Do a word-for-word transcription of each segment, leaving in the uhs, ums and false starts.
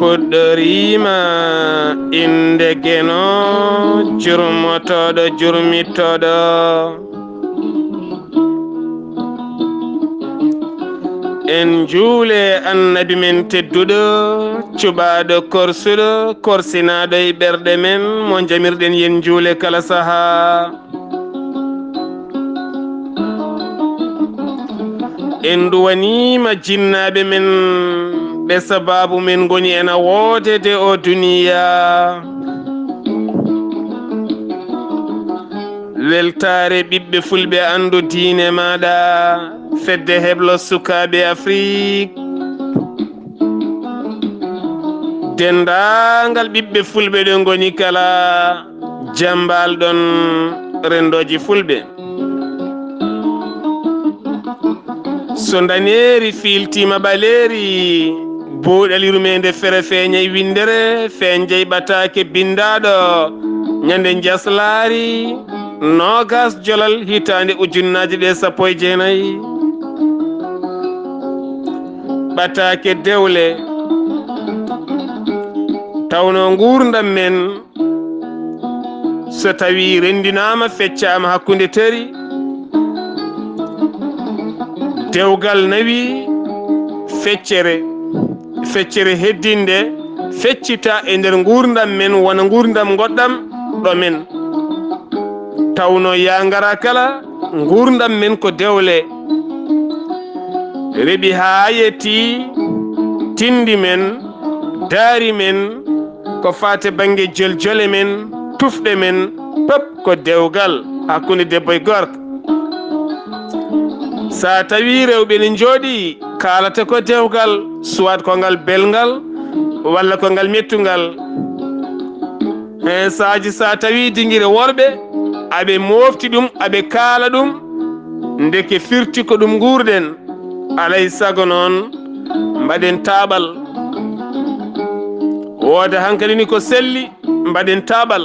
Fuɗɗoriima innde Geno, jurmotooɗo, jurmitooɗo. En njuule Annabi men tedduɗo, cuɓaaɗo, korsuɗo, korsinaaɗo e ɓerɗe men, mo njamirɗen yen njuule kala sahaa. En duwaniima jinnaaɓe men, ɓe sabaabu men ngoni ena woodede o duniya. Weltaare ɓiɓɓe fulɓe, anndu diine maaɗa, fedde heblo sukaaɓe Afrik. Denndaangal ɓiɓɓe fulɓe ɗo ngoni kala, jambaal ɗon renndooji fulɓe. So ndaneeri fiiltiima ɓaleeri, buuɗal yurmeende fere feeñay winndere, feeñjay ɓataake binndaaɗo ñande njaslaari, noogas jolal hitaande ujunnaaje ɗe sappo e jeenayi. Ɓataake dewle, tawno nguurndam men, so tawii renndinaama, feccaama hakkunde teri, dewgal nawi feccere, feccere heddinde feccita e nder nguurndam men, wona nguurndam ngoɗɗam ɗo men. Tawno yaa ngara kala, nguurndam men ko dewle. Reɓi haa yetti tinndi men, daari men, ko faati bannge joljole men, tufɗe men, pep ko dewgal hakkunde debbo e gorko. So a tawii rewɓe ne njooɗii, kaalata ko dewgal, soit ko ngal belngal, walla ko ngal mettungal. Heen saaji, so a tawii dingire worɓe, aɓe moofti ɗum, aɓe kaala ɗum, ndeke firti ko ɗum nguurɗen. Alay sago noon, mbaɗen taaɓal. Wooda hankadi ni ko selli, mbaɗen taaɓal.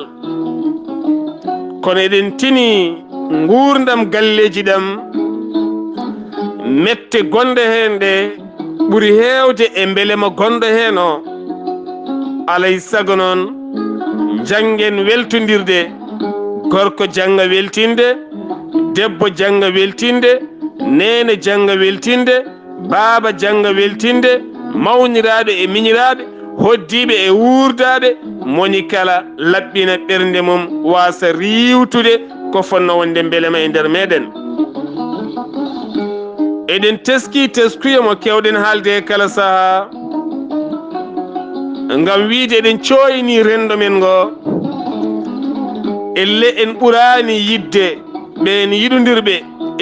Kono eɗen tini nguurndam galleeji ɗam, mette gonɗe heen ɗe ɓuri heewde e mbelema gonɗo heen o. Alay sago noon, njanngen weltondirde, gorko jannga weltinde, debbo jannga weltinde, neene jannga weltinde, baaba jannga weltinde, mawniraaɓe e miñiraaɓe, hoddiiɓe e wuurdaaɓe, moni kala laɓɓina ɓernde mum, waasa riiwtude ko fotnoo wonde mbelema e nder meeɗen. Eɗen teskii teskuya mo keewɗen haalde e kala sahaa, ngam wiyde eɗen cooynii renndo men ngo. Ellee en ɓuraani yiɗde ɓeen yiɗondirɓe,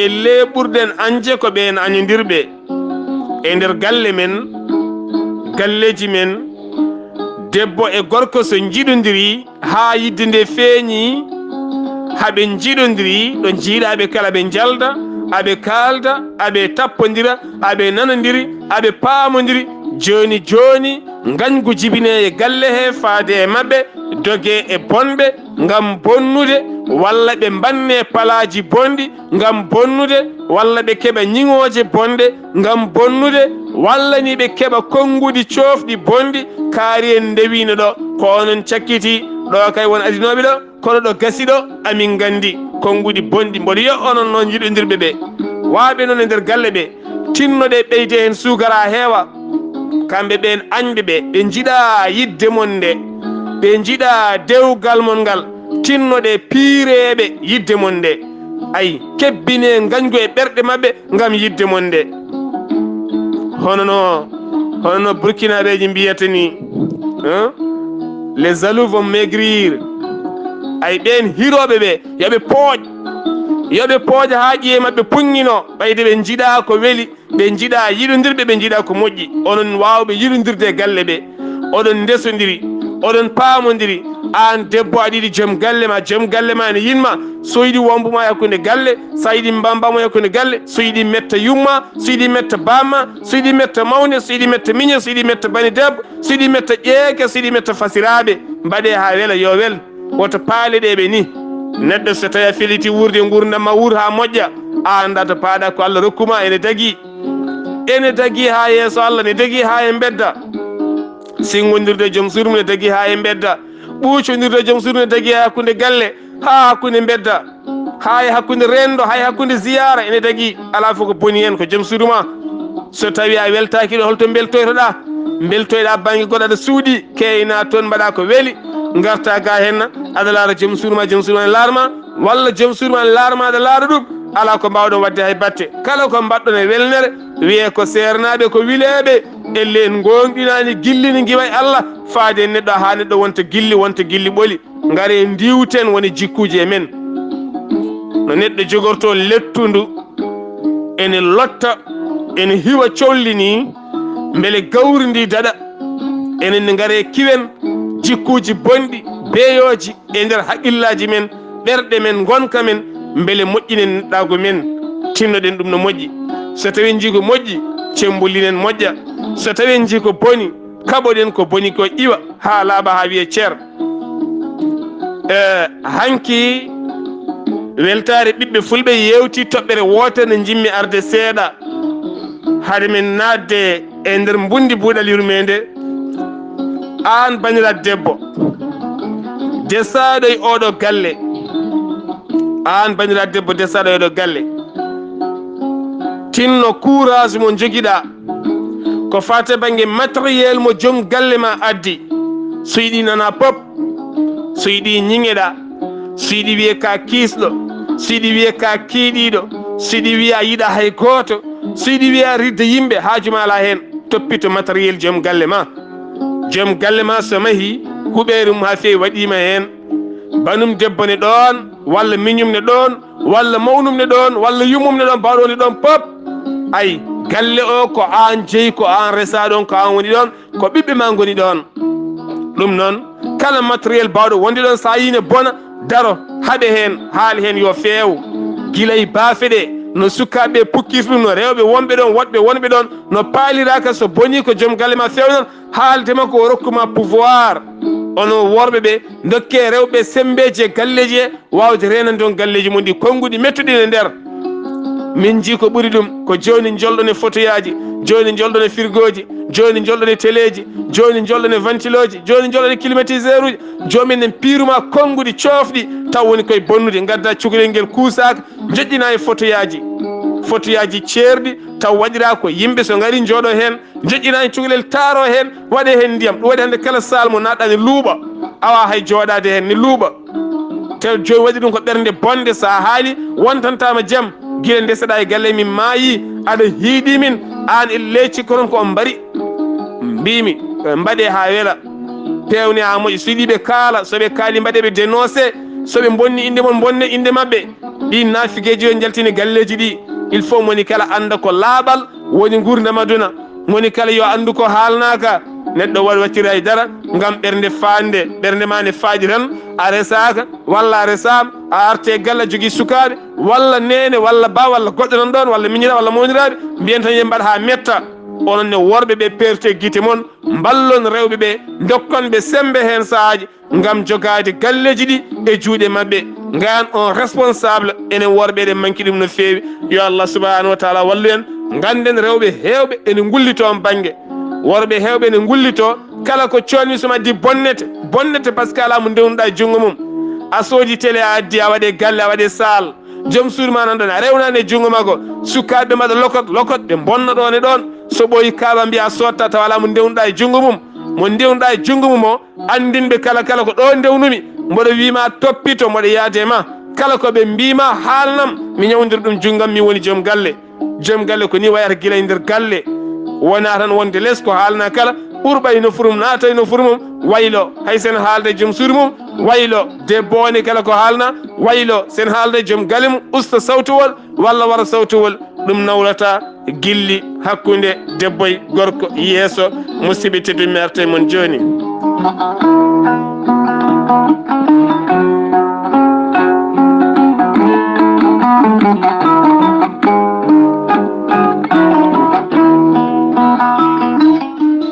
ellee ɓurɗen añde ko ɓeen añondirɓe. E nder galle men, galleeji men, debbo e gorko so njiɗondirii haa yiɗde nde feeñi, haa ɓe njiɗondirii, ɗo njiiɗaa ɓe kala ɓe njalda, aɓe kaalda, aɓe tappondira, aɓe nanondiri, aɓe paamondiri. Jooni jooni, ngañgu jibinee e galle he faade e maɓɓe, dogee e bonɓe ngam bonnude, walla ɓe mbannee palaaji bonɗi ngam bonnude, walla ɓe keɓa ñiŋooje bonɗe ngam bonnude, walla ni ɓe keɓa konnguɗi coofɗi bonɗi. Kaari en ndewiino ɗo, ko onon cakkitii ɗo, kay won adinooɓe ɗo, kono ɗo gasi ɗo, amin nganndi konnguɗi bonɗi. Mboɗo yiya onon noon yiɗondirɓe ɓe, waaɓe noon e nder galle ɓe, tinnoɗe ɓeyde heen suukara heewa. Kamɓe ɓeen añɓe ɓe, ɓe njiɗaa yiɗde mon nde, ɓe njiɗaa dewgal mon ngal, tinnoɗe piireeɓe yiɗde mon nde. Ay, kebbinee ngañgu e ɓerɗe maɓɓe ngam yiɗde mon nde. Hono no, hono no Burkinaaɓeeji mbiyata ni, hein? Les jaloux vont maigrir. Ay, ɓeen hirooɓe ɓe, yo ɓe pooƴ. Yo ɓe pooƴ haa ƴiye maɓɓe puŋŋino, ɓayde ɓe njiɗaa ko weli, ɓe njiɗaa yiɗondirɓe, ɓe njiɗaa ko moƴƴi. Onon waawɓe yiɗondirde e galle ɓe, oɗon ndesondiri, oɗon paamondiri. Aan debbo, aɗa yiɗi joom galle ma, joom galle ma ene yiɗ ma. So yiɗi wombo ma e hakkunde galle, so a yiɗi mbamba mo e hakkunde galle, so yiɗi metta yumma, so yiɗi metta bamma, so yiɗi metta mawne, so yiɗi metta miñe, so yiɗi metta bani debbo, so yiɗi metta ƴeeke, so yiɗi metta fasiraaɓe. Mbaɗee haa wela, yo wel. Woto paale ɗe ɓe ni. Neɗɗo so tawi a feliti wuurde nguurndam ma, wuur haa moƴƴa. A anndaa to paaɗa, ko Allah rokku ma ene dagii. Ene dagii haa yeeso Allah, ne dagii haa e mbedda. Sinngondirde e joom suudu mum ne dagii haa e mbedda. Ɓuucondirde e joom suudu ne dagii haa hakkunde galle, haa hakkunde mbedda, haa e hakkunde renndo, haa e hakkunde ziyaara ene dagii. Alaa fof ko boni heen, ko joom suudu ma. So tawii a weltaaki ɗo, holto mbeltoytoɗaa? Mbeltoyɗaa bannge goɗɗo, aɗa suuɗii, keeynaa toon, mbaɗaa ko weli, ngartaa ga heen, aɗa laara joom suudu ma, joom suudu ma ne laara ma, walla joom suudu ma ne laara ma, aɗa laara ɗum. Alaa ko mbaaw-ɗon waɗde hay batte. Kala ko mbaɗ-ɗon e welnere, wiyee ko seernaaɓe, ko wileeɓe, ellee en ngoongɗinaani gilli ne ngiwa e Allah, faade e neɗɗo haa neɗɗo wonta gilli, wonta gilli ɓoli. Ngaree ndiiwten woni jikkuuji e men. No neɗɗo jogortoo lettundu, ene lotta, ene hiwa colli nii, mbele gawri ndi daɗa. Enen ne ngaree kiwen jikkuuji bonɗi, beeyooji e nder haqillaaji men, ɓerɗe men, ngonka men, mbele moƴƴinen neɗɗaagu men, tinnoɗen ɗum no moƴƴi. So tawii en njii ko moƴƴi, cemmbolinen moƴƴa. So tawii en njii ko boni, kaɓoɗen ko boni ko iwa haa laaɓa, haa wiyee cer. E, hanki weltaare ɓiɓɓe fulɓe yeewti toɓɓere wootere nde njimmi arde seeɗa. Hade men naatde e nder mbundi buuɗal yurmeende, aan banndiraaɗo debbo, desaaɗo e oɗo galle, aan banndiraaɗo debbo desaaɗo e oɗo galle, tinno courage mo njogiɗaa, ko faati e bannge matériel mo joom galle ma addi. So yiɗi nana pop, so yiɗi ñiŋeɗaa, so yiɗi wiye ka kiisɗo, so yiɗi wiye ka kiiɗiiɗo, so yiɗi wiye a yiɗa hay gooto, so yiɗi wiye a ridda yimɓe, haaju ma alaa heen. Toppito matériel joom galle ma. Joom galle ma so mahi, huɓeere mum haa feewi waɗii ma heen. Banum debbo ne ɗoon, walla miñum ne ɗoon, walla mawnum ne ɗoon, walla yummum ne ɗoon, baawɗo woni ɗoon pop. Ay, galle o ko aan jeyi, ko aan resaa ɗoon, ko aan woni ɗoon, ko ɓiɓɓe ma ngoni ɗoon. Ɗum noon, kala matériel baawɗo wonde ɗoon, so a yii ne bona, daro, haɓe heen, haali heen yo feew. Gila e baafe ɗe, no sukaaɓe pukkirta ɗum, no rewɓe wonɓe ɗoon, woɗɓe wonɓe ɗoon, no paaliraaka, so bonii ko joom galle ma feewnan, haalde makko o rokku ma pouvoir. Onon worɓe ɓe, ndokkee rewɓe semmbeeji e galleeji he, waawde reenande on galleeji mon ɗi, konnguɗi mettuɗi ne nder. Min njii ko ɓuri ɗum, ko jooni njolɗon e fotoyaaji, jooni njolɗon e firgooji, jooni njolɗon e teleeji, jooni njolɗon e vantilooji, jooni njolɗon e climatiseuruuji, joomum en piiruma konnguɗi coofɗi, taw woni koye bonnude, ngadda cukalel ngel kuusaaka, njoƴƴina e fotoyaaji, fotoyaaji ceerɗi, taw waɗiraa ko yimɓe so ngarii njooɗoo heen, njoƴƴina heen cukalel, taaroo heen, waɗee heen ndiyam. Ɗum waɗi hannde kala saal mo naatɗaa ne luuɓa, awa hay jooɗaade heen ne luuɓa. Te jooni waɗi ɗum ko ɓernde bonde, so a haali wontantaama jam, gila ndeseɗaa e galle min maayii, aɗa hiiɗii min, aan e leecci ko noon ko on mbari. Mbiimi, mbaɗee haa wela, peewnee haa moƴƴa. So yiɗii ɓe kaala, so ɓe kaalii mbaɗee ɓe dénoncé, so ɓe mbonni innde mon, mbonnee innde maɓɓe. Ɗiin naafigeeji yo njaltine galleeji ɗi. Il faut moni kala annda ko laaɓal woni nguurndam aduna. Moni kala yo anndu ko haalnaaka. Neɗɗo waɗ waccira e dara ngam ɓernde faande, ɓernde ma ne faaɗi tan, a resaaka, walla a resaama, a arte galle a jogii sukaaɓe, walla neene, walla baa, walla goɗɗo nan ɗoon, walla miñiraaɓe, walla mawniraaɓe, mbiyen tan yo mbaɗ haa metta. Onon ne worɓe ɓe, peerte gite mon, mballon rewɓe ɓe, ndokkon ɓe semmbe heen sahaaji, ngam jogaade galleeji ɗi e juuɗe maɓɓe. Ngayan on responsable, enen worɓe eɗen manki ɗum no feewi. Yo Allah subhanahu wa taala wallu en. Ngannden rewɓe heewɓe ene ngullitoo on bannge. Worɓe heewɓe ene ngullitoo, kala ko coodni so addi bonnete, bonnete par ce que alaa mo ndewnuɗaa e junngo mum. A soodi télé, a addi, a waɗe galle, a waɗe saal. Joom suudu ma nan ɗoon, a rewnaani e junngo makko. Sukaaɓe mbaɗa lokot, lokot, ɓe mbonna ɗoon e ɗoon. So ɓooyi kaaba mbiya a sotta tawa alaa mo ndewnuɗaa e junngo mum. Mo ndewnuɗaa e junngo mum o, anndin ɓe kala, kala ko ɗo ndewnumi, mboɗo wii ma toppito, mboɗo yaade ma. Kala ko ɓe mbii ma, haalnam, mi ñawndira ɗum junngam, mi woni joom galle. Joom galle ko ni wayata gila e nder galle. Wona tan wonde les ko haalna kala, ɓurɓa e nofuru mum, naata e nofuru mum, waylo. Hay sen haalda e joom suudu mum, waylo. Debbo o ne kala ko haalna, waylo. Sen haalda e joom galle mum, usta sawtowol walla wara sawtowol. Ɗum nawlata gilli hakkunde debbo e gorko. Yeeso, musidɓe tedduɓe, mi arta e mon jooni.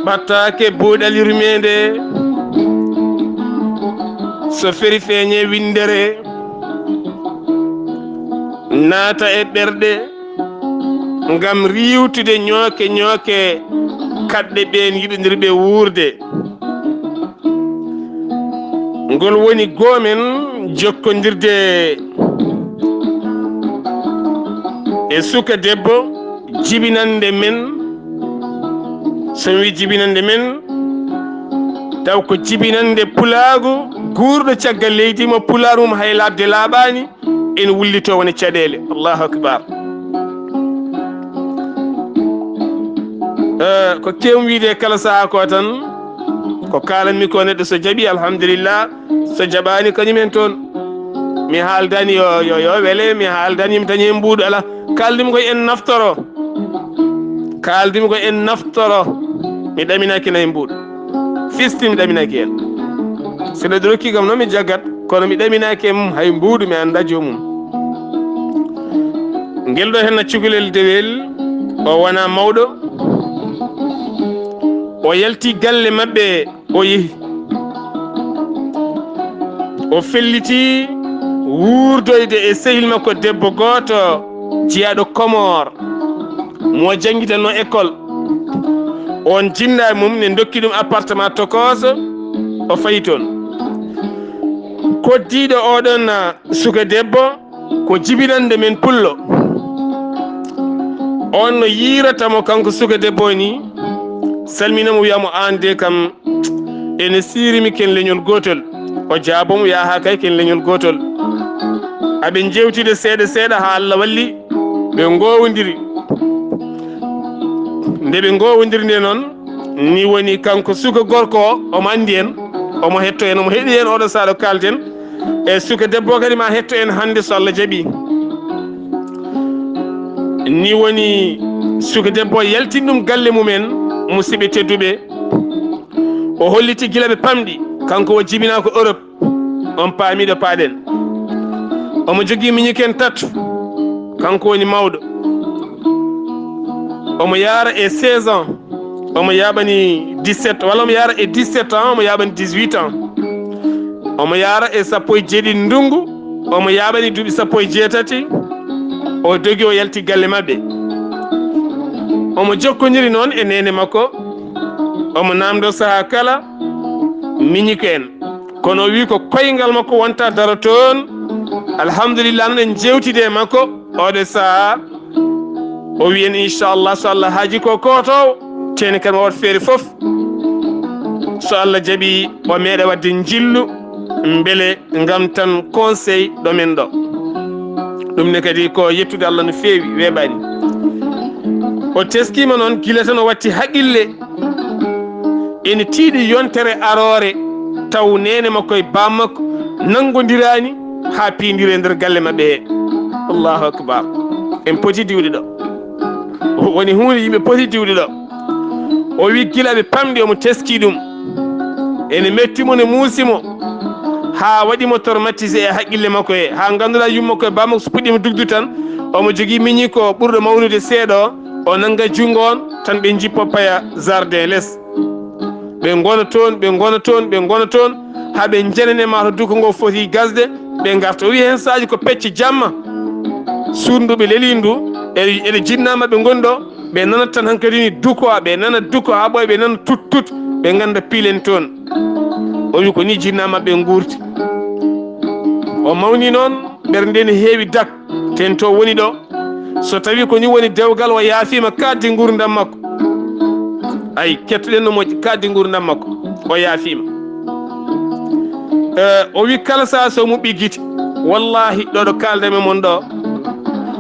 Ɓattaake buuɗal yurmeende, so feri feeñe winndere, naata e ɓerɗe, ngam riiwtude ñooke ñooke kaɗɗe ɓeen yiɗondirɓe wuurde. Ngol woni goomen jokkondirde e suka debbo jibinande men. So mi wii jibinande men, taw ko jibinande pulaagu guurɗo caggal leydi mo pulaar mum hay laaɓde laaɓaani, ene wullitoo woni caɗeele. Allahu akbar. Eh, ko keewmi wiide kala sahaa ko tan, ko kaalanmi ko neɗɗo so jaɓi, alhamdulillah, so jaɓaani kañum en toon. Mi haaldani yo, yo, yo wele, mi haaldani mi dañi heen mbuuɗu, ala. Kaaldimi ko en naftoro. Kaaldimi ko en naftoro. Mi ɗaminaaki nay mbuuɗu. Fisti mi ɗaminaaki heen. So neɗɗo rokki kam noon mi jaggat, kono mi ɗaminaaki e mum hay mbuuɗu mi anndaa joomum. Ngel ɗo heen cukalel dewel, o wonaa mawɗo. O yalti galle maɓɓe, o yehi. O felliti wuurdoyde e sehil makko debbo gooto jeyaaɗo Comores, mo janngitanno école. On jinnaa e mum, ne ndokki ɗum appartement tokooso, o fayi toon. Koddiiɗo oɗon, ah, suka debbo, ko jibinande men pullo. On no yiirata mo kanko suka debbo o ni, salmina mo, wiya mo, "Aan de kam, ene siirimi ken leñol gootol." O jaabo mo, wiya, "Haa kay ken leñol gootol." Aɓe njeewtide seeɗa seeɗa haa Allah walli ɓe ngoowondiri. Nde ɓe ngoowondiri nde noon, ni woni kanko suka gorko o, omo anndi en, omo hetto en, omo heɗi en oɗo sahaa ɗo kaalten. E suka debbo kadi ma hetto en hannde so Allah jaɓi. Ni woni suka debbo yaltini ɗum galle mumen, musidɓe tedduɓe. O holliti gila ɓe pamɗi, kanko o jibinaa ko Europe, on paamiiɗo paaɗen. Omo jogii miñiken tatu, kanko woni mawɗo. Omo yaara e seize ans, omo yaaɓani dix-sept, walla omo yaara e dix-sept ans, omo yaaɓani dix-huit ans. Omo yaara e sappo e jeeɗiɗi ndunngu, omo yaaɓani duuɓi sappo e jeetati, o dogi o yalti galle maɓɓe. Omo jokkondiri noon e neene makko, omo naamndoo sahaa kala miñiko en. Kono o wii ko koyngal makko wonta daro toon. Alhamdulillah, noon en njeewtide e makko, oɗo sahaa. O wii en, inchallah, so Allah haaji ko kootoowo, teeni kam o waɗa feere fof. So Allah jaɓi, o meeɗa waɗde njillu, mbele ngam tan conseil ɗo men ɗo. Ɗum ne kadi ko yettude Allah no feewi, weeɓaani. O teskiima noon gila tan o watti haqqille ene tiiɗi yontere aroore, taw neene makko e baam makko nanngondiraani haa piindira e nder galle maɓɓe he. Allahu akbar. En poti diwde ɗo. Woni huunde yimɓe poti diwde ɗo. O wi gila ɓe pamɗi omo teskii ɗum. Ene metti mo, ne muusi mo. Haa waɗi mo traumatisé e haqqille makko he. Haa ngannduɗaa yumma makko e baam makko so puɗɗiima dugde tan, omo jogii miñi ko ɓurɗo mawnude seeɗa o. O nannga junngo on tan ɓe njippo paya jardin les. Ɓe ngona toon, ɓe ngona toon, ɓe ngona toon, haa ɓe njenene ma to duko ngo foti gasde, ɓe ngarta. O wi heen saaji ko pecce jamma, suudu ndu ɓe leli ndu, e, ene jinnaa maɓɓe ngoni ɗo, ɓe nanat tan hankadi ni duko, ɓe nana duko haa ɓooya, ɓe nana tut tut, ɓe ngannda piilen toon. O wi ko ni jinnaa maɓɓe nguurti. O mawni noon, ɓernde ne heewi dak, ten to woni ɗo. So tawi ko ni woni dewgal, o yaafiima kaddi nguurndam makko. Ay, kettoɗen no moƴƴi, kaddi nguurndam makko, o yaafiima. Eh, o wi kala sahaa so muɓɓi gite, wallahi ɗo ɗo kaalda e mon ɗo,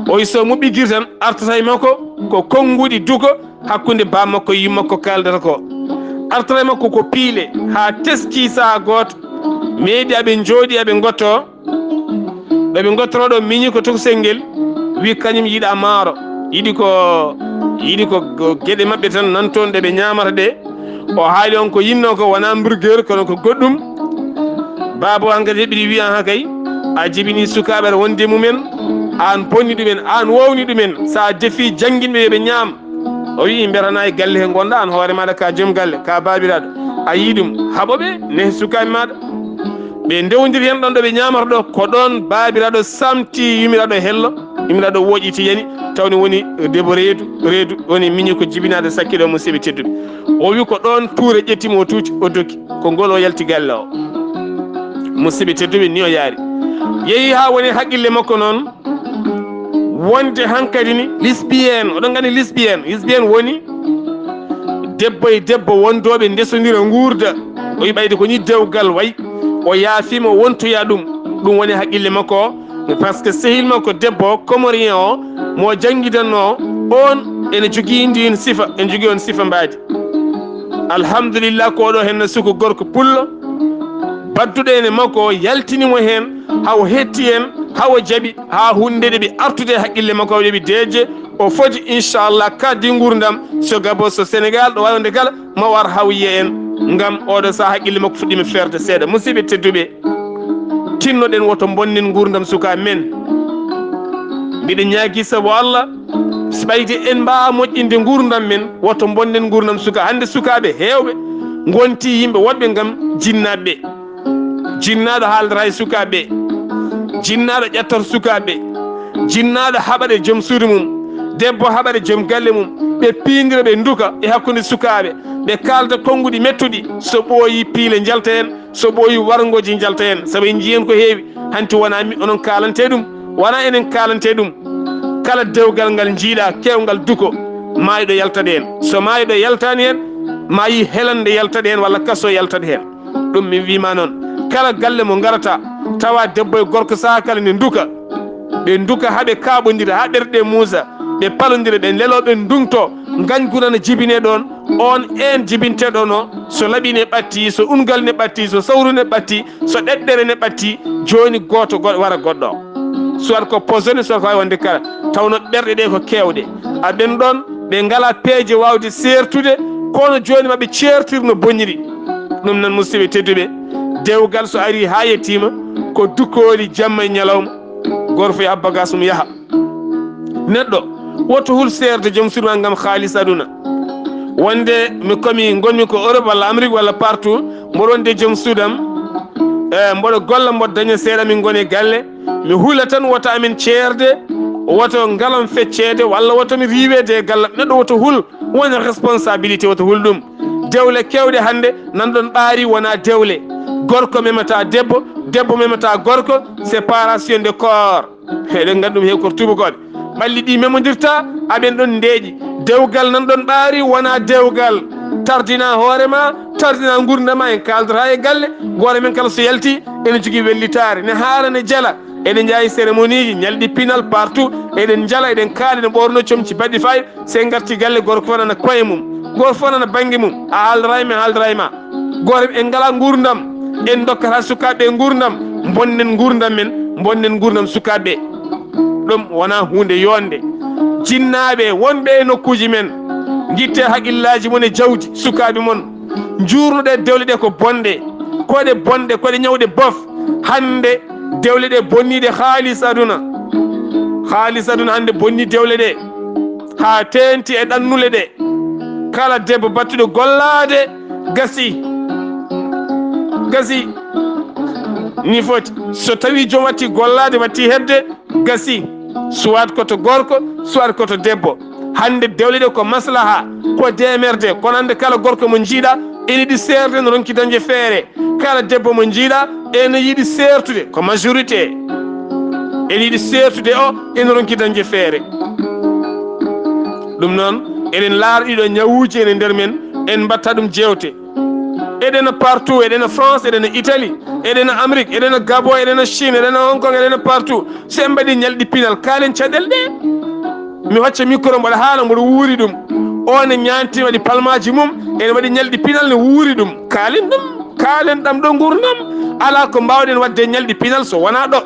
o wi so muɓɓi gite tan artata e makko ko konnguɗi duko hakkunde baam makko e yumma makko kaaldata ko. Artata e makko ko piile haa teskii sahaa gooto, meeɗi aɓe njooɗi aɓe ngotto. Ɗo ɓe ngottoroo ɗo miñi ko tokosel ngel, wi kañum yiɗaa maaro, yiɗi ko, yiɗi ko go-, geɗe maɓɓe tan nan toon ɗe ɓe ñaamata ɗe. O haali on ko yinnoo ko wonaa hamburger, kono ko goɗɗum. Baaba o hankadi heɓiri wi, "Aha kay, a jibini sukaaɓe aɗa wondi e mumen, aan bonni ɗumen, aan wowni ɗumen, so a defi jannginɓe yo ɓe ñaam." O wi, "Mbiyata na e galle he ngonɗa, aan hoore maaɗa ka joom galle, ka baabiraaɗo, a yii ɗum, haɓo ɓe, nehe sukaaɓe maaɗa." Ɓe ndewndiri heen ɗon ɗo ɓe ñaamata ɗo, ko ɗoon baabiraaɗo samti yumiraaɗo hello. Imra ɗo woƴiti yani, tawni woni debbo reedu, reedu woni miñi ko jibinaaɗo sakki ɗo, musidɓe tedduɓe. O wi ko ɗoon tuure ƴetti mo, o tuuti, o dogi. Ko ngol o yalti galle o. Musidɓe tedduɓe, ni o yaari. Yehi haa woni haqqille makko noon, wonde hankadi ni lesbienne, oɗon nganndi lesbienne, lesbienne woni debbo e debbo wondooɓe ndesondira nguurda. O wi ɓayde ko ni dewgal wayi, o yaafiima, o wontoya ɗum. Ɗum woni haqqille makko o. Par ce que sehil makko debbo comorien o, mo janngidanno o, on ene jogii ndiin sifa, ene jogii on sifa mbaadi. Alhamdulillah, ko oɗo henna suku gorko pullo, badduɗo ene makko o, yaltini mo heen, haa o hetti en, haa o jaɓi, haa huunde ɗeɓi artude e haqqille makko, o jaɓi deeƴe, o foti, inchallah, kaddi nguurndam, so Gabon, so Sénégal, ɗo waawde kala, ma o ar haa o yiya en, ngam oɗo sahaa haqqille makko fuɗɗiima feerde seeɗa. Musidɓe tedduɓe, tinnoɗen, woto mbonnen nguurndam suka men. Mbiɗa ñaagi sabu Allah, so ɓayde en mbaawa moƴƴinde nguurndam men, woto mbonnen nguurndam suka. Hannde sukaaɓe heewɓe ngonti yimɓe woɗɓe ngam jinnaaɓe. Jinnaaɗo haaldata e sukaaɓe, jinnaaɗo ƴettata sukaaɓe, jinnaaɗo haɓat e joom suudu mum, debbo haɓat e joom galle mum, ɓe piindira, ɓe nduka e hakkunde sukaaɓe, ɓe kaalda konnguɗi mettuɗi, so ɓooyi piile njalta heen, so ɓooyi warngooji njalta heen, sabu en njiyii heen ko heewi. Hanti wonaa mi, onon kaalantee ɗum, wonaa enen kaalantee ɗum. Kala dewgal ngal njiiɗaa keewngal duko, maayɗo yaltat heen. So maayɗo yaltaani heen, ma yii helande yaltat heen walla kaso yaltat heen. Ɗum mi wiima noon, kala galle mo ngarata, tawa debbo e gorko sahaa kala ne nduka. Ɓe nduka haa ɓe kaaɓondira, haa ɓerɗe muusa, ɓe palondira, ɓe lelo, ɓe ndungto, ngañgu nana jibine ɗoon. On en jibinteɗo no, so laɓi ne ɓatti, so ungal ne ɓatti, so sawru ne ɓatti, so ɗeɗɗere ne ɓatti, jooni gooto go-, wara goɗɗo. Soit ko poison, soit ko wawi wonde kala. Tawno ɓerɗe ɗe ko keewɗe. Aɓen ɗoon, ɓe ngala peeje waawde seertude, kono jooni maɓe ceertir no boniri. Ɗum noon, musidɓe tedduɓe, dewgal so ari haa yettiima, ko dukkooli jamma e ñalawma, gooto fof yaha bagaas mum yaha. Neɗɗo, woto hul seerde joom suudu ma ngam haalis aduna. Wonde mi komi, ngonmi ko Europe walla Amérique walla partout, mboɗo wonde joom suudam, e mboɗo golla, mboɗo daña seeɗa, min ngoni e galle. Mi hula tan, wota amin ceerde, woto ngalam fecceede, walla woto mi riiweede e gallam. Neɗɗo woto hul, wona responsabilité, woto hul ɗum. Dewle keewɗe hannde nan ɗon ɓaari, wona dewle. Gorko memata debbo, debbo memata gorko, séparation de corps. Eɗen nganndi ɗum he ko tubakooɓe. Ɓalli ɗi memondirta, aɓen ɗon ndeeƴi. Dewgal nan ɗon ɓaari, wona dewgal. Tardina hoore ma, tardina ngurndan ma, en kaaldata e galle. Gooto men kala so yalti, ene jogii wellitaare, ne haala, ne jala. Eɗen njaawi cérémonie ji, ñalɗi pinal partout. Eɗen njala, eɗen kaala, eɗen ɓoorno comci baɗɗi fayida. So en ngarti galle, gorko fof nana koye mum, gooto fof nana bannge mum. A haaldataa e mi, mi haaldataa e ma. Gooto en ngalaa nguurndam, en ndokkata sukaaɓe nguurndam, mbonnen nguurndam men, mbonnen nguurndam sukaaɓe. Ɗum wonaa huunde yonde. Jinnaaɓe wonɓe e nokkuuji men, ngitte haqillaaji mon e jawdi sukaaɓe mon. Njuurnuɗe dewle ɗe ko bonɗe, ko ɗe bonɗe, ko ɗe ñawɗe bof. Hannde dewle ɗe bonniiɗe haalis aduna, haalis aduna hannde bonni dewle ɗe, haa teenti e ɗannule ɗe. Kala debbo battuɗo gollaade, gasi, gasi, ni foti. So tawi joom watti gollaade, watti hedde, gasi, soit ko to gorko, soit ko to debbo. Hannde dewle ɗe ko maslaha, ko deemerde, kono hannde kala gorko mo njiiɗa, ene yiɗi seerde, no ronki dañde feere. Kala debbo mo njiiɗa, ene yiɗi seertude, ko majorité. Ene yiɗi seertude o, ene ronki dañde feere. Ɗum noon, eɗen laara ɗiɗo ñawuuji ene nder men, en mbatta ɗum jeewte. Eɗen partout, eɗen France, eɗen Italie, eɗen Amérique, eɗen Gabon, eɗen Chine, eɗen Hong Kong, eɗen partout. So en mbaɗi ñalɗi pinal, kaalen caɗeele ɗe. Mi hocca micro, mboɗo haala, mboɗo wuuri ɗum. O ne ñaanti, waɗi palmaaji mum, ene waɗi ñalɗi pinal, ne wuuri ɗum. Kaalen ɗum, kaalen ɗam ɗo nguurndam. Alaa ko mbaawɗen waɗde e ñalɗi pinal so wonaa ɗo.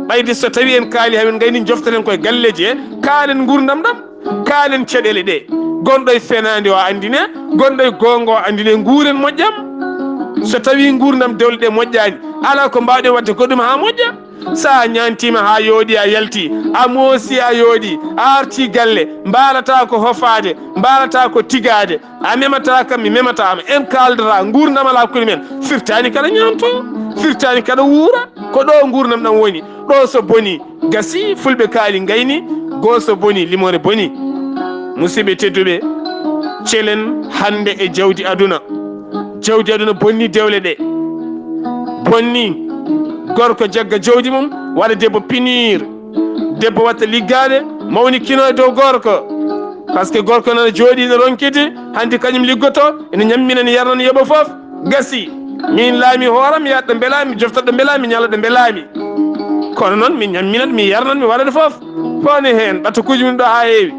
Ɓayde so tawi en kaali, hamin ngayni, joftoten koye galleeji he, kaalen nguurndam ɗam. Kaalen caɗeele ɗe. Gonɗo e fenaande o anndine, gonɗo e goonga o anndine, nguuren moƴƴam. So tawi nguurndam dewle ɗe moƴƴaani, alaa ko mbaawɗen waɗde goɗɗum haa moƴƴa. So a ñaantiima haa yooɗi, a yalti, a moosi, a yooɗi, a arti galle, mbaalataa ko hofaade, mbaalataa ko tigaade, a memataa kam, mi memataa ma. En kaaldataa, nguurndam alaa hakkunde men. Firtaani kala ñaanto, firtaani kala wuura. Ko ɗo nguurndam ɗam woni. Ɗo so boni, gasi, fulɓe kaali ngayni, Gooto boni, limoore boni. Musidɓe tedduɓe, celen hannde e jawdi aduna. Jawdi aduna bonni dewle ɗe. Bonni gorko jagga jawdi mum, waɗa debbo pinir. Debbo watta liggaade, mawnikino e dow gorko. Parce que gorko nana jooɗi, no ronkiti, hanti kañum liggoto, ene ñammina, ene yarna, ene yoɓa fof. Gasi, min laami hooram, mi yaɗɗo mbelaami, mi joftatɗo mbelaami, mi ñalaɗo mbelaami. Kono noon, mi ñamminat, mi yarnat, mi waɗat fof. Fone heen, ɓattakuuji mum ɗo haa heewi.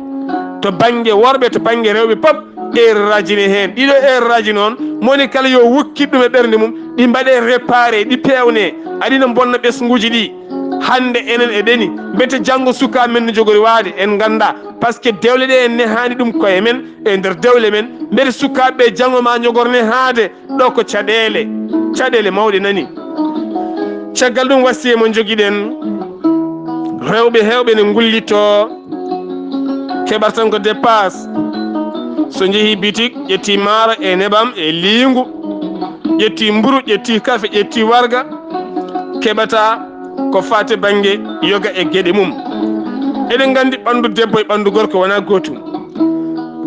To bannge worɓe, to bannge rewɓe pop, erreur aji ne heen. Ɗiɗo erreur aji noon, moni kala yo wokkit ɗum e ɓernde mum, ɗi mbaɗe réparé, ɗi peewne. Aɗa ina bonna ɓesnguuji ɗi. Hannde enen eɗeni, mbete janngo sukaa men no jogori waade, en nganndaa. Parce que dewle ɗe en nehaani ɗum koye men, e nder dewle men, mbete sukaaɓe ɓe janngo ma njogor nehaade. Ɗo ko caɗeele, caɗeele mawɗe nani. Caggal ɗum, wasiya mo njogiɗen, rewɓe heewɓe ne ngullitoo, keɓat tan ko dépasse. So njehii bitik, ƴetti maaro e nebam e liingu, ƴetti mburu, ƴetti kafe, ƴetti warga, keɓata ko faati bannge yoga e geɗe mum. Eɗen nganndi ɓanndu debbo e ɓanndu gorko wonaa gootum.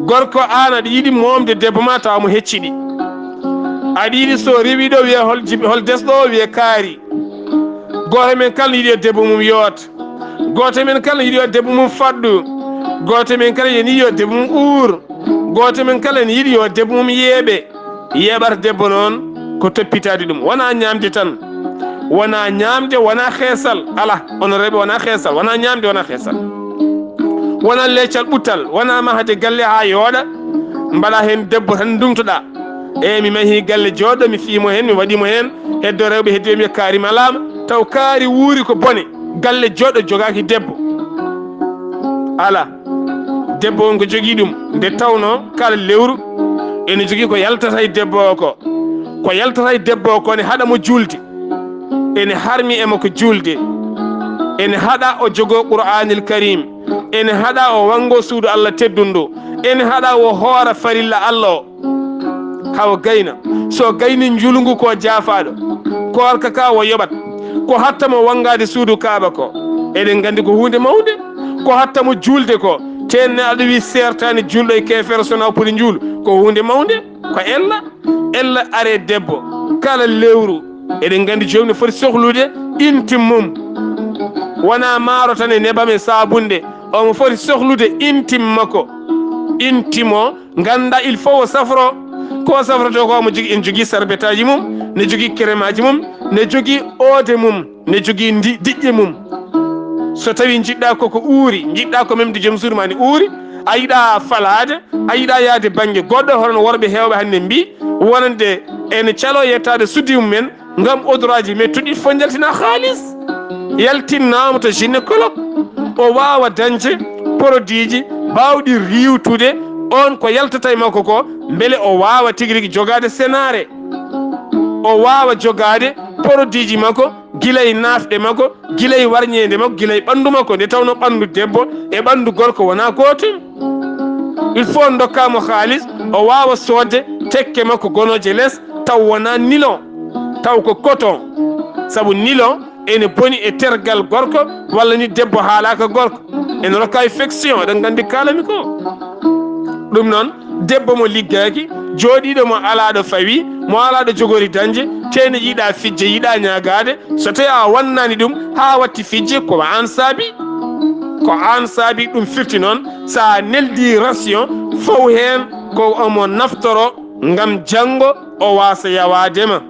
Gorko, aan aɗa yiɗi moomde debbo ma tawa mo hecciɗi. Aɗa yiɗi so rewi ɗo wiya hol jibi-, hol desɗo o wiya kaari. Gooto men kala ne yiɗi yo debbo mum yoot. Gooto men kala ne yiɗi yo debbo mum faɗɗu. Gooto men kala ne yiɗi yo debbo mum uur. Gooto men kala ne yiɗi yo debbo mum yeeɓe. Yeeɓata debbo noon ko toppitaade ɗum. Wonaa ñaamde tan. Wonaa ñaamde, wonaa xeesal. Alaa, onon rewɓe, wonaa xeesal, wonaa ñaamde, wonaa xeesal. Wonaa leecal ɓuttal, wonaa mahde galle haa yooɗa, mbaɗa heen debbo tan ndumtoɗaa. Eeyi, mi mahii galle jooɗo, mi fii mo heen, mi waɗii mo heen, heddo rewɓe heddi ɓe mbiya kaari malaama, taw kaari wuuri ko bone. Galle jooɗo jogaaki debbo. Alaa. Debbo on ko jogii ɗum, nde tawnoo kala lewru ene jogii ko yaltata e debbo o ko. Ko yaltata e debbo o ko ne haɗa mo juulde, ene harmi e makko juulde, ene haɗa o jogoo Qur'aanil Kariim, ene haɗa o wanngo suudu Allah teddundu, ene haɗa o hoora farilla Allah o. Hawa gayna. So gayni njulngu ko jaafaaɗo. Koorka ka o yoɓat. Ko hatta mo wanngaade suudu Kaaba ko. Eɗen nganndi ko huunde mawnde. Ko hatta mo juulde ko. Teenne aɗa wi seertaani juulɗo e keefeero so na o poti njuulu. Ko huunde mawnde. Ko ella. Ella are debbo. Kala lewru. Eɗen nganndi joomum ne foti sohlude intim mum. Wonaa maaro tan e nebam e saabunde. Omo foti sohlude intim makko. Intim o. Ngannda, il faut o safro. Ko o safroto ko, omo jogii, ene jogii sarbetaaji mum, ne jogii keremaaji mum, ne jogii oode mum, ne jogii ndi-, diƴƴe mum. So tawii njiɗɗa koko uuri, njiɗɗa ko memde joom suudu ma ne uuri, a yiɗa falaade, a yiɗa yahde bannge goɗɗo, hono no worɓe heewɓe hannde mbii, wonande ene caloo yettaade suddi mum en, ngam odoraaji mettuɗi, fof njaltina haalis. Yaltinnaama to gynécologue, o waawa dañde produitji baawɗi riiwtude on ko yaltata e makko ko, mbele o waawa tigi rigi jogaade senaare. O waawa jogaade produitji makko, gila e naafɗe makko, gila e warñeende makko, gila e ɓanndu makko, nde tawnoo ɓanndu debbo e ɓanndu gorko wonaa gootum. Il faut ndokkaa mo haalis, o waawa soodde tekke makko gonooje les, taw wonaa nilon, taw ko coton. Sabu nilon ene boni e tergal gorko, walla ni debbo haalaaka gorko. Ene rokka infection, eɗen nganndi kaalami ko. Ɗum noon, debbo mo liggaaki, jooɗiiɗo mo alaa ɗo fawi, mo alaa ɗo jogori dañde, tee ne yiɗa fijje, yiɗa ñaagaade, so tawii a wannaani ɗum haa watti fijje, ko aan saabi. Ko aan saabi. Ɗum firti noon, so a neldii ration, faw heen ko omo naftoro ngam janngo o waasa yawaade ma.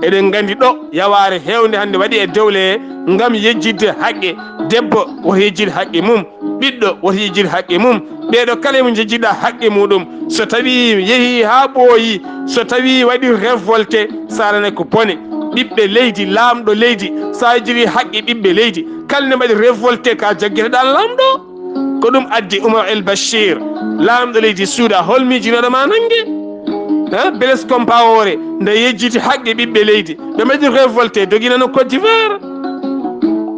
Eɗen nganndi ɗo yawaare heewnde hannde waɗi e dewle he ngam yejjitde haqqe. Debbo woto yejjit haqqe mum, ɓiɗɗo woto yejjit haqqe mum. Ɓeeɗo kala e mo njejjitɗa haqqe muɗum. So tawii yehii haa ɓooyi, so tawii waɗi révolté, sarane ko bone. Ɓiɓɓe leydi, laamɗo leydi, so a yejjitii haqqe ɓiɓɓe leydi, kala ne mbaɗi révolté ka jaggeteɗaa laamɗo. Ko ɗum addi Umar El Bashir, laamɗo leydi Suuda, hol miijinooɗo ma nannge? Ha? Blaise Compaoré, nde yejjiti haqqe ɓiɓɓe leydi, ɓe mbaɗi révolté, doginano Côte d'Ivoire.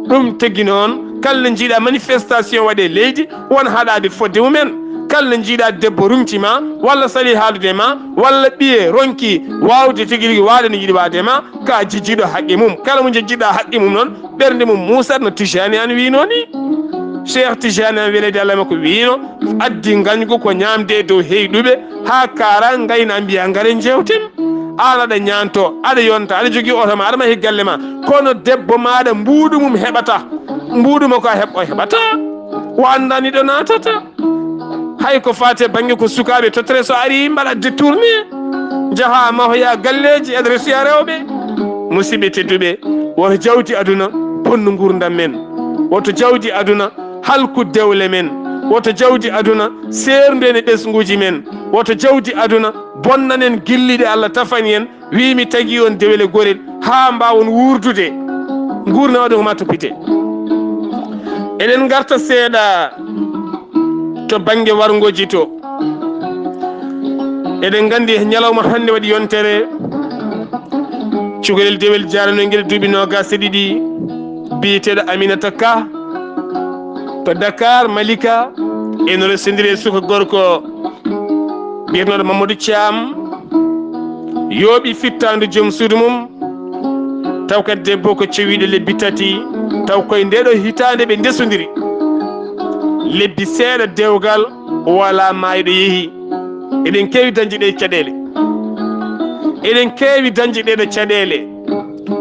Ɗum tigi noon, kala njiiɗa manifestation waɗe leydi, won haɗaade fodde mumen. Kala njiiɗa debbo rumti ma, walla sali haalude ma, walla ɓiye ronki waawde tigi rigi waade no yiɗi waade ma, ka jejjiɗo haqqe mum. Kala mo jejjiɗa haqqe mum noon, ɓernde mum muusat no Tijani an wiinoo ni. Cheikh Tijani am weledi Allah makko wiino, addi ngañgu ko ñaamde e dow heyɗuɓe, haa kaara ngayna mbiya ngare njeewten. Aan aɗa ñaanto, aɗa yonta, aɗa jogii oto ma, aɗa mahi galle ma. Kono debbo maaɗa mbuuɗu mum heɓata. Mbuuɗu makko a heɓ-, o heɓata. O anndaa ni ɗo naatata. Hay ko faati e bannge ko sukaaɓe tottore so ari mbaɗa détourné. Njaha mahoya galleeji, aɗa resiya rewɓe. Musidɓe tedduɓe, woto jawdi aduna bonnu nguurndam men. Woto jawdi aduna halku dewle men. Woto jawdi aduna seerndu en e ɓesnguuji men. Woto jawdi aduna bonnanen gilli ɗe Allah tafani en, wiimi tagi on dewle gorel haa mbaawon wuurdude. Nguurndam aduna ko ma toppite. Eɗen ngarta seeɗa to bannge warngooji to. Eɗen nganndi ñalawma hannde waɗi yontere cukalel dewel jaranogel duuɓi noogaas e ɗiɗi, biyeteeɗo Aminata Ka to Dakar, Malika, eno resondiri e suka gorko biyeteeɗo Mamadou Thiam, yooɓi fittaandu joom suudu mum, taw kadi debbo ko cewiiɗo lebbi tati, taw koye ndeeɗo hitaande ɓe ndesondiri. Lebbi seeɗa dewgal, wala maayɗo yehi. Eɗen keewi dañde ɗe caɗeele. Eɗen keewi dañde ɗeɗo caɗeele.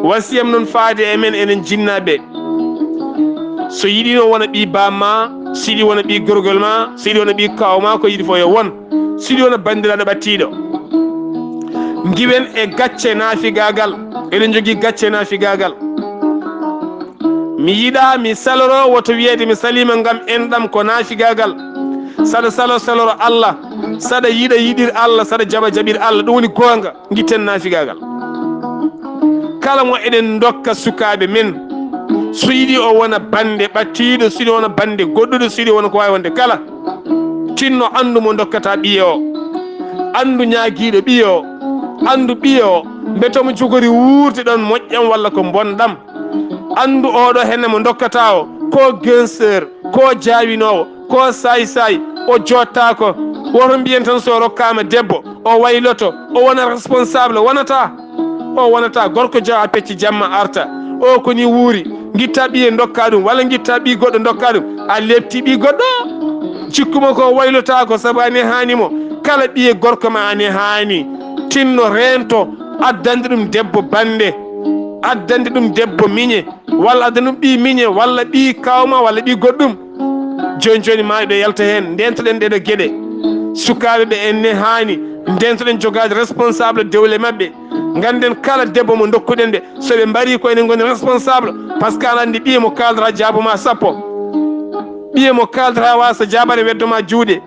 Wasiyam noon faade e men enen jinnaaɓe. So yiɗino wona ɓii baam ma, so yiɗi wona ɓii gorgol ma, so yiɗi wona ɓii kaaw ma, ko yiɗi fof yo won. So yiɗi wona banndiraaɗo ɓattiiɗo. Ngiwen e gacce naafigaagal. Eɗen njogii gacce naafigaagal. Mi yiɗaa mi saloro, woto wiyeede mi saliima ngam enɗam ko naafigaagal. Saɗa salo saloro Allah, saɗa yiɗa yiɗir Allah, saɗa jaɓa jaɓir Allah, ɗum woni goonga. Ngitten naafigaagal. Kala mo eɗen ndokka sukaaɓe men, so yiɗi o wona bannde ɓattiiɗo, so yiɗi wona bannde goɗɗuɗo, so yiɗi wona ko waawi wonde kala, tinno anndu mo ndokkata ɓiye o. Anndu ñaagiiɗo ɓiye o. Anndu ɓiye o, mbete omo jogori wuurde ɗoon moƴƴam walla ko bonɗam. Anndu oɗo hene mo ndokkata o, ko gangster, ko jaawinoowo, ko saay-saay, o jottaako. Woto mbiyen tan so rokkaama debbo, o wayloto, o wona responsable, wonata. O wonata gorko jawa pecce jamma arta. O ko ni wuuri, ngitta ɓiye ndokka ɗum, walla ngitta ɓi goɗɗo ndokka ɗum, a lepti ɓi goɗɗo. Jikkuma ko waylotaako sabu a nehaani mo. Kala ɓiye gorko ma a nehaani, tinno reento, addande ɗum debbo bannde, addande ɗum debbo miñe, walla addande ɗum ɓi miñe, walla ɓi kawma, walla ɓi goɗɗum. Jooni jooni ma ɗo yalta heen, ndentoɗen ɗeɗo geɗe. Sukaaɓe ɓe en nehaani, ndentoɗen jogaade responsable dewle maɓɓe. Ngannden kala debbo mo ndokkuɗen ɓe, so ɓe mbarii ko enen ngoni responsable, par ce que aɗa anndi ɓiye mo kaaldata jaabo ma sappo. Ɓiye mo kaaldata waasa jaabade weddo ma juuɗe.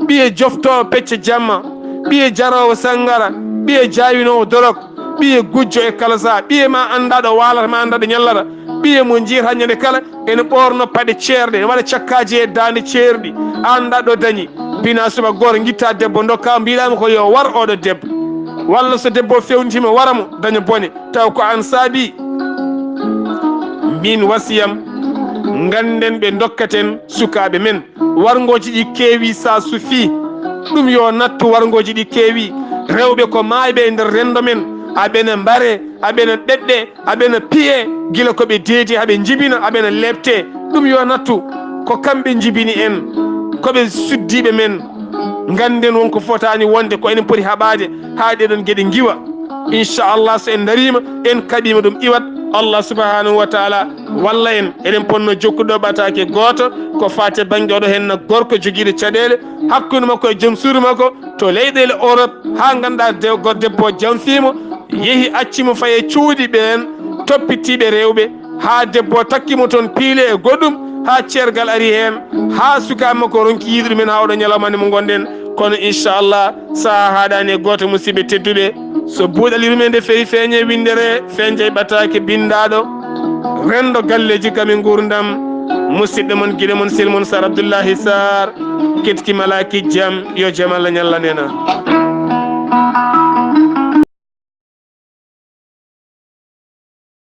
Ɓiye joftoowo pecce jamma. Ɓiye jaroowo sanngara. Ɓiye jaawinoowo dorog. Ɓiye gujjo e kala saha. Ɓiye ma annda ɗo waalata, ma annda ɗo ñallata. Ɓiye mo njiyata ñande kala ene ɓoorno paɗe ceerɗe, ene waɗa cakkaaji e daande ceerɗi. A annda ɗo dañi. Bina suba gooto ngitta debbo ndokka, mbiɗamo ko yo war oɗo debbo. Walla so debbo fewnitiima wara mo, daña bone. Taw ko aan saabi. Min wasiyam, ngannden ɓe ndokkaten sukaaɓe men. Warngooji ɗi keewi, ça suffit. Ɗum yo nattu, warngooji ɗi keewi. Rewɓe ko maayɓe e nder renndo men. Aɓe na mbare, aɓe na ɓeɗɗe, aɓe na piye, gila ko ɓe deedi, aɓe njibina, aɓe na leepte. Ɗum yo nattu, ko kamɓe njibini en, ko ɓe suddiiɓe men. Ngannden won ko fotaani wonde, ko enen poti haɓaade haa ɗeɗon geɗe ngiwa. Inchallah, so en ndariima, en kaɓiima ɗum iwat. Allah subhanahu wa taala walla en. Eɗen ponno jokkude ɗo ɓataake gooto, ko faati e bannge oɗo henna gorko jogiiɗo caɗeele hakkunde makko e joom suudu makko to leyɗeele Europe, haa ngannduɗaa de-, go-, debbo o janfiimo, yehi acci mo faye cuuɗi ɓeen, toppitiiɓe rewɓe, haa debbo o takki mo toon piile e goɗɗum, haa ceergal ari heen, haa sukaaɓe makko ronki yiide ɗumen haa oɗo ñalawma nde mo ngonɗen. Kono inchallah, sahaa haaɗaani e gooto, musidɓe tedduɓe. So buuɗal yurmeende feewi feeñe winndere, feeña e ɓataake binndaaɗo. Renndo galleeji kam e nguurndam, musidɗo mon, giɗo mon, sel mon, Sar Abdullahi Sar, ketki malaaki jam, yo jam Allah ñallan en.